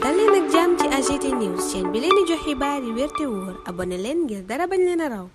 dal leen ak jàmm ci AGT News chaîne bi leen di jox xibaar yi wér te wóor abonné leen ngir dara bañ leen a raw.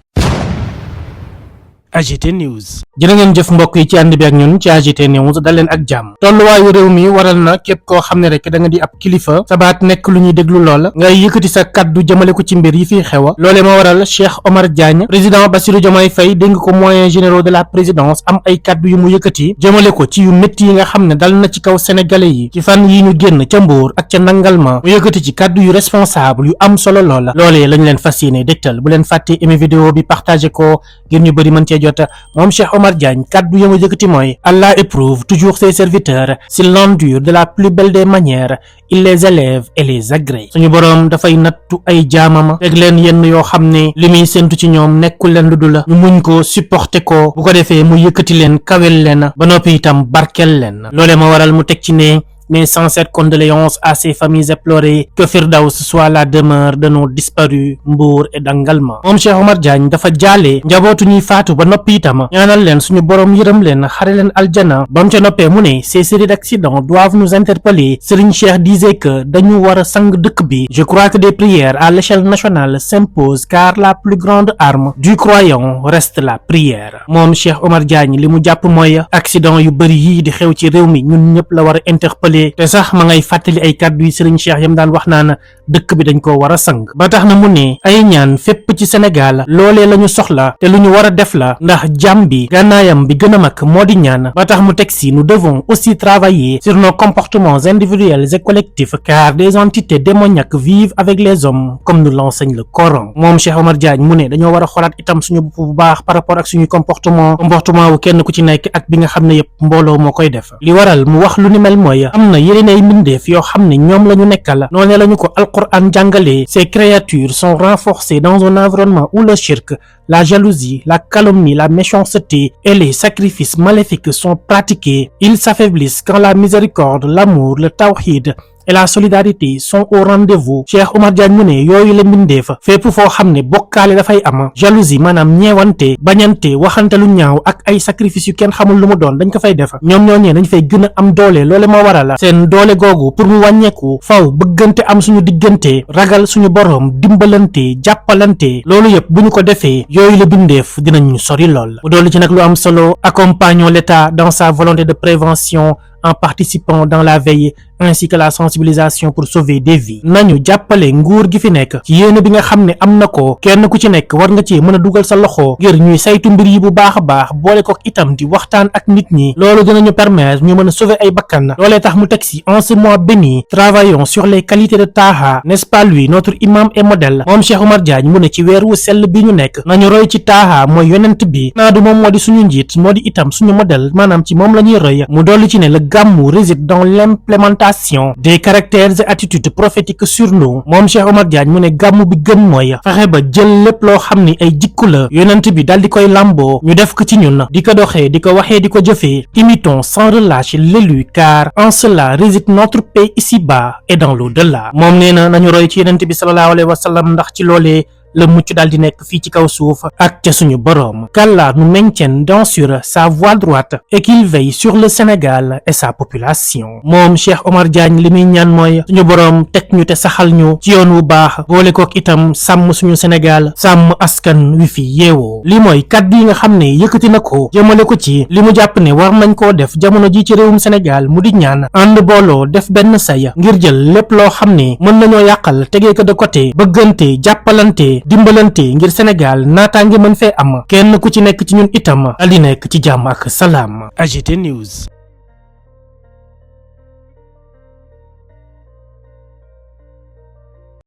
AGT News jërë ngeen jëf mbokk yi ci ànd bi ak ñun ci AGT News dal leen ak jàmm. tolluwaayu réew mi waral na képp koo xam ne rek da nga di ab kilifa sabaat nekk lu ñuy déglu lool ngay yëkkati sa kaddu jëmale ko ci mbir yi fiy xewa loolee moo waral Cheikh Omar Diagne président Bassirou Diomaye Faye dénk ko moyens généraux de la présidence am ay kaddu yu mu yëkkati jëmale ko ci yu métti yi nga xam ne dal na ci kaw sénégalais yi ci fan yi ñu génn ca Mbour ak ca Nangalma mu yëkkati ci kaddu yu responsable yu am solo loola loolee lañ leen fas yéene dégtal bu leen fàtte aimé vidéo bi partagé ko ngir ñu bëri mën cee jot moom Cheikh Omar Diagne kaddu yama yëkkati mooy Allah éprouve toujours ses serviteurs s'ils l'endurent de la plus belle des manières il les élève et les agrée suñu boroom dafay nattu ay jaamama teg leen yenn yoo xam ne li muy séntu ci ñoom nekkul leen lu dul la ñu muñ ko supporter ko bu ko defee mu yëkkati leen kawel leen ba noppi itam barkel leen loolee ma waral mu teg ci ne mais sans cette condoléance à ces familles éplorées que Firdaws soit la demeure de nos disparus Mbour et Nangalma moom Cheikh Omar Diagne dafa jaale njabootu ñuy faatu ba noppi itam ñaanal leen suñu boroom yërëm leen xare leen aljana ba mu ca noppee mu ne ces séries d'accidents doivent nous interpeller. Serigne Cheikh disait que dañu war a sang dëkk bi. Je crois que des prières à l'échelle nationale s'imposent car la plus grande arme du croyant reste la prière. moom Cheikh Omar Diagne li mu jàpp mooy accident yu bëri yii di xew ci réew mi ñun ñëpp la war a interpeller te sax ma ngay fàttali ay kàddu yi Serigne Cheikh yam daan wax naan dëkk bi dañ ko war a sang ba tax na mu ne ay ñaan fépp ci Sénégal loolee la ñu soxla te lu ñu war a def la ndax jàmm bi gànnaayam bi gën a mag moo di ñaan ba tax mu teg si nous devons aussi travailler sur nos comportements individuels et collectifs car des entités démoniaques vivent avec les hommes comme nous l'enseigne le Coran. moom Cheikh Omar Diagne mu ne dañoo war a xoolaat itam suñu bopp bu baax par rapport ak suñu comportement wu kenn ku ci nekk ak bi nga xam ne yëpp mbooloo moo koy def li waral mu wax lu ni mel mooy na yeneen ay mbindeef yoo xam ne ñoom la ñu nekkal noonu la ñu ko alquran jàngalee. Ces créatures sont renforcées dans un environnement où le shirk, la jalousie, la calomnie, la méchanceté et les sacrifices maléfiques sont pratiqués. Ils s'affaiblissent quand la miséricorde, l'amour, le tawhid et la solidarité sont au rendez-vous. Cheikh Omar Diagne mu ne yooyu la mbindeef fépp foo xam ne bokkaale dafay am jalousie maanaam ñeewante bañante waxante lu ñaaw ak ay sacrifice yu kenn xamul lu mu doon dañ ko fay def ñoom ñooñee dañ fay gën a am doole loole moo waral seen doole googu pour mu wàññeeku faw bëggante am suñu diggante ragal suñu boroom dimbalante jàppalante loolu yëpp bu ñu ko defee yooyu la mbindeef dinañu sori lool. bu doolu ci nag lu am solo accompagnons l'État dans sa volonté de prévention en participant dans la veille ainsi que la sensibilisation pour sauver des vies. nañu jàppale nguur gi fi nekk ci yéene bi nga xam ne am na ko kenn ku ci nekk war nga ci mën a dugal sa loxo ngir ñuy saytu mbir yi bu baax a baax boole ko itam di waxtaan ak nit ñi loolu dinañu permettre ñu mën a sauver ay bakkan loolee tax mu teg si en ce mois béni travaillons sur les qualités de Taha n'est-ce pas lui notre imam et modèle. moom Cheikh Omar Diagne mu ne ci weer wu sell bi ñu nekk nañu roy ci Taha mooy yonent bi naa du moom moo di suñu njiit moo di itam suñu modèle maanaam ci moom la ñuy roy mu dolli ci ne le gàmmu réside dans l'implémentation des caractères et attitudes prophétiques sur nous. moom Cheikh Omar Diagne mu ne gàmmu bi gën mooy fexe ba jël lépp loo xam ni ay jikku la yonent bi daal di koy lamboo ñu def ko ci ñun di ko doxee di ko waxee di ko jëfee. imitons sans relâche l'élu car en cela réside notre paix ici-bas et dans l'au-delà. moom nee na nañu roy ci yonent bi sallallahu alayhi wa sallam ndax ci loolee le mucc daal di nekk fii ci kaw suuf ak ca suñu boroom. qu'Allah nous maintienne sur sa voie droite et qu'il veille sur le Sénégal et sa population. moom Cheikh Omar Diagne li muy ñaan mooy suñu boroom teg ñu te saxal ñu ci yoon wu baax boole kook itam sàmm suñu Sénégal sàmm askan wi fi yeewoo. li mooy kaddu yi nga xam ne yëkkati na ko jëmale ko ci li mu jàpp ne war nañ koo def jamono ji ci réewum Sénégal mu di ñaan ànd booloo def benn say ngir jël lépp loo xam ne mën nañoo yàqal tegee ko de côté bëggante jàppalante dimbalante ngir Sénégal naataange mën fee am kenn ku ci nekk ci ñun itam ali nekk ci jàmm ak salaam. AGT News.